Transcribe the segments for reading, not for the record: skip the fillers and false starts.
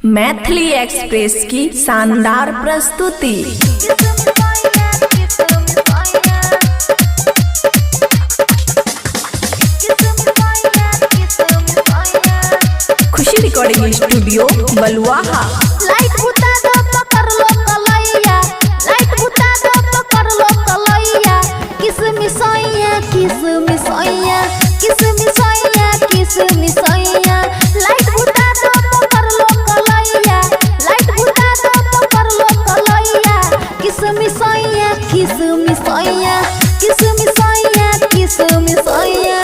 Maithili express की शानदार प्रस्तुति। खुशी रिकॉर्डिंग स्टूडियो बलुआहा। लाइट बुता दो पकड़ लो कलैया, लाइट बुता दो पकड़ लो कलैया। किसमिसैया किसमिसैया किसमिसैया किसमिसैया। लाइट बुता दो पकड़ लो कलैया, लाइट बुता दो पकड़ लो कलैया। किसमिसैया किसमिसैया किसमिसैया किसमिसैया।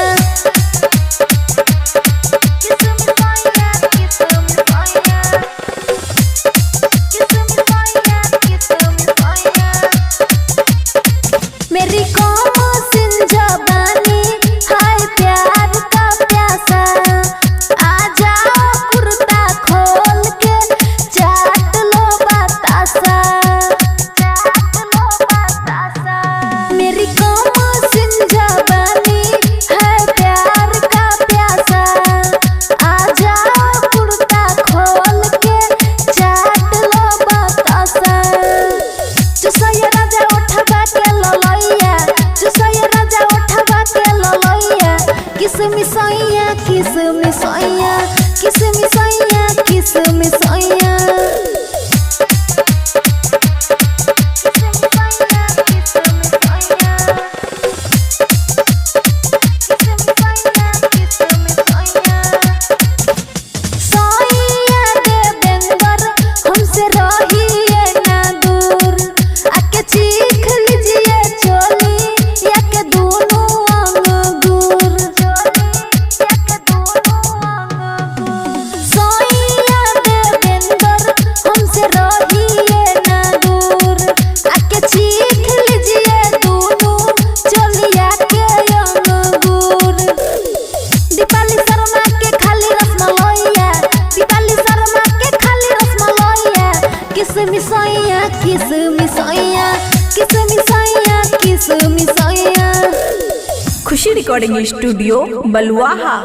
मेरी कोमसिन जवानी हाय प्यार का प्यासा, आ जाओ कुर्ता खोल के चाट लो बतासा, चाट लो बतासा। मेरी कोमसिन जवानी हाय प्यार का प्यासा, आ जाओ कुर्ता खोल के चाट लो बतासा। चुसैया राजा उठबा के ललैया, चुसैया राजा उठबा के ललैया। किसमिसैया किसमिसैया किसमिसैया किसमिसैया। सैया देवेंद्र हमसे रहिए ना दूर, आके चीख लीजिए चोली या के दोनों अंगूर। सैया देवेंद्र हमसे रहिए ना दूर, आके चीख लीजिए दोनों चोलिया के अंगूर। दीपाली शर्मा के खाली रसमलैया, दीपाली शर्मा के खाली रसमलैया। किसमिसैया किसमिसैया किसमिसैया किसमिसैया। खुशी रिकॉर्डिंग स्टूडियो बलुआहा।